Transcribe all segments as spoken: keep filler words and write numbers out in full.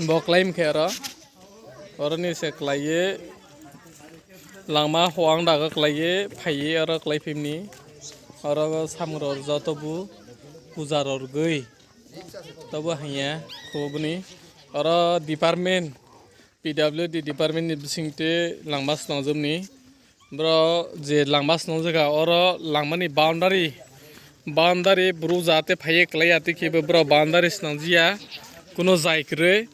Bo claim khe oro. Oroni se klaiye langma hoang dago klaiye phaiye oro klai phimni. Oro samrok joto bu puja rok rwgwi tobo hanya khubuni. Oro department P W D department ni bisingtwi langma swnamjwkni. Bro je langma swnamjwkha oro langmani boundary, boundary bwrw jate phaiye klaiya tei khe bo bro boundary swnamjia kuno jai kwrwi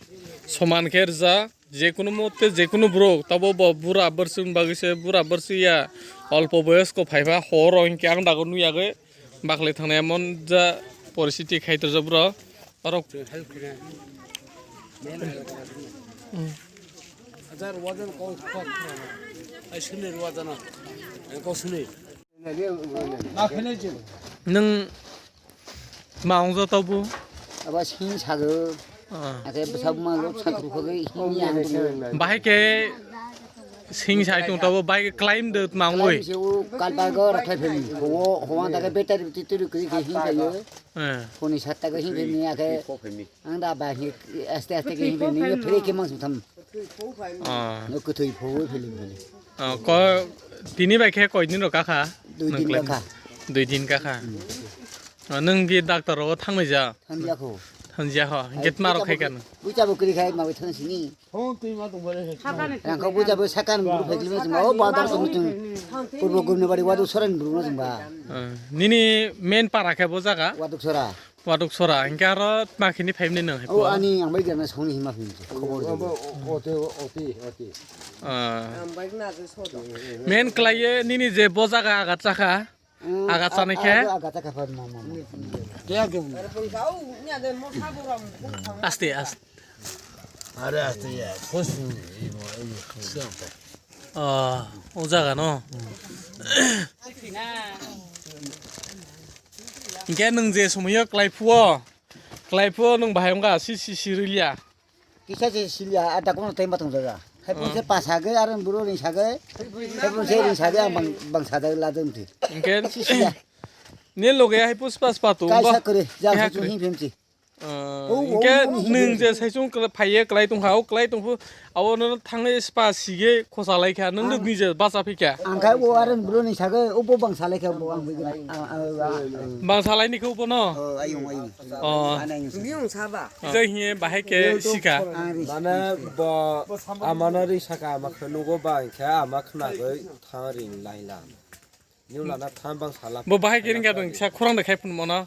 soman khe rwjak. Jekunu mote jekunu borok tabo bo bura bwrwswng bagwi se bura bwrwswya olpo boyosko phaiba horo hinkhe ang dago nuyagwi baklai thangnai emon ja poristhiti khai tongjak bro. Oro. Hajar wajan kau kau. Ai sini wajan. Kau sini. Nwng ma ongjo tobu? Abo sing sago. Ah. Ake bwsa buma lo sakru khogwi himni ang tongo. Bahai khe sing sai tong tobo, bahai khe claim de ma ongwi. Claim se o kalbar go rakhai phemi. Ho, ho ang daga battery titiri kri kri him phayo. Eh. Honi satta go him phemi ake. Ang da ba hi aste aste khe him phemi. Phre khe mang sum tham. Ah. No kwthwi phogwi philip philip. Ah, ko, tini bai khe koi din rok kakha? Dui din kakha. Dui din kakha. Hmm. Ah, nwng ki doctor rogo thangnai ja? Thangjak kho. Thangjak kho. Hinkhe tma rok khai kha nwng? Puja bo kwrwi khai ma bai thang sini. Rang kho puja bo sakan buru phai klima sima. O badar song chung. Purbo gumni bari wadu soran buru ma sima. Ah, nini main para khe bo jaga? Waduk sora. Waduk sora, hinkhe aro tma khini phaimni nwng hai O po? Ani ang bai jana songni hima phim se, khobor Abo jani. o-, oti, oti, oti. Ah. Ang bai na je sodo. Men klaiye nini je bo jaga agat chakha, Mm, agat a-, chanai khe? Agat, agat chakha pha ma, ma, ma. Kya kya? Aste, aste. Are aste ya, khos ni, i mo, i mo, i mo. Ah, o jaga no. Hinkhe nwng je somoyo klai phuo, klai phuo nwng bahai wngkha si si si rwliya. Kisa se silya, a dakuno tai matong jaga. Hai pun se Ah. Pasa ge, aron buru ring sa ge. Hai pun se ring sa ge, ang bang, bang sa jaga la dong ti. Hinkhe Si silya. Ni loge hai pus pas patu Kai bo. Sa kore, ja Hai sa chung kore. Him phim si. Ah, Oh, hinkhe oh, oh, nwng oh. Je saisung kla-, phaiye klai tongkha, o klai tongphu, abo no thangwi spa sige khosa laikha, nwng Ah. Niji bacha phikha. Ang khai o aron buru ni sa ge, o bo bang sa laikha, bo ang bigi, ah, ah, ah, ah. Bang sa laini khe o bo no? Oh, ayung, ayung. Oh. Ayung sa. Biyung saba. Jai hiye bahai khe sika. Ang ri. Mane bo amano ri saka ama khe nugo ba hinkhe ama khna goi thang ri lai la. Niu lana thang bang sala. Bo bahai khe ringkha dong sa khorang de khai phun mono.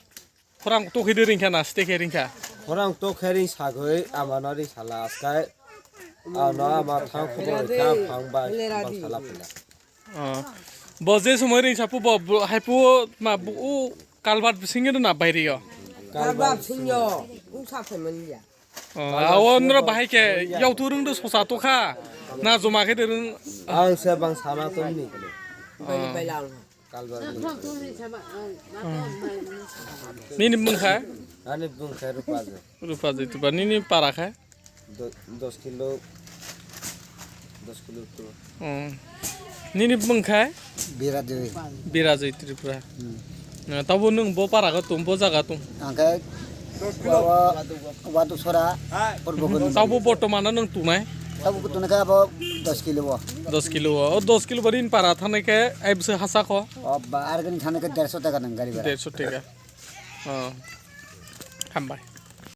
Khorang to khide ringkha na ste khe ringkha. Khorang to khe ring sagoi amano ri sala askai. Ano ama thang khobor kha phang ba bang sala phila. Oh. Bo je somoi ring sapu bo, bo haipu ma bu u kalbat bising do na bairi yo. Kalbat singyo, u sa phe manya. Oh, awo nro bahai khe yau tu rung do sosa to kha. Na joma khe de rung. Ang se bang sama to ni. Bai bai lang. Kalbar. Nini bung kha? Ani bung kha rupa je. Rupa je tu ba nini para kha? Do-, dos kilo, dos kilo to. Oh. Nini bung kha? Birajoi. Birajoi Tripura. Hmm. Na, tabo nwng bo para ga tung, bo jaga tung. Angke wa-, wa-, Waduk Sora, Purbo Goni. Tabo bortoman nwng tunai? Tabo tunai kha abo dos kilo bo. Dos kilo bo. O dos kilo bo rin para thanai khe ai bwswk hasa kho? O ba, ar gani thanai khe derso taka nang gari bhara. Derso taka. Oh. Hambai.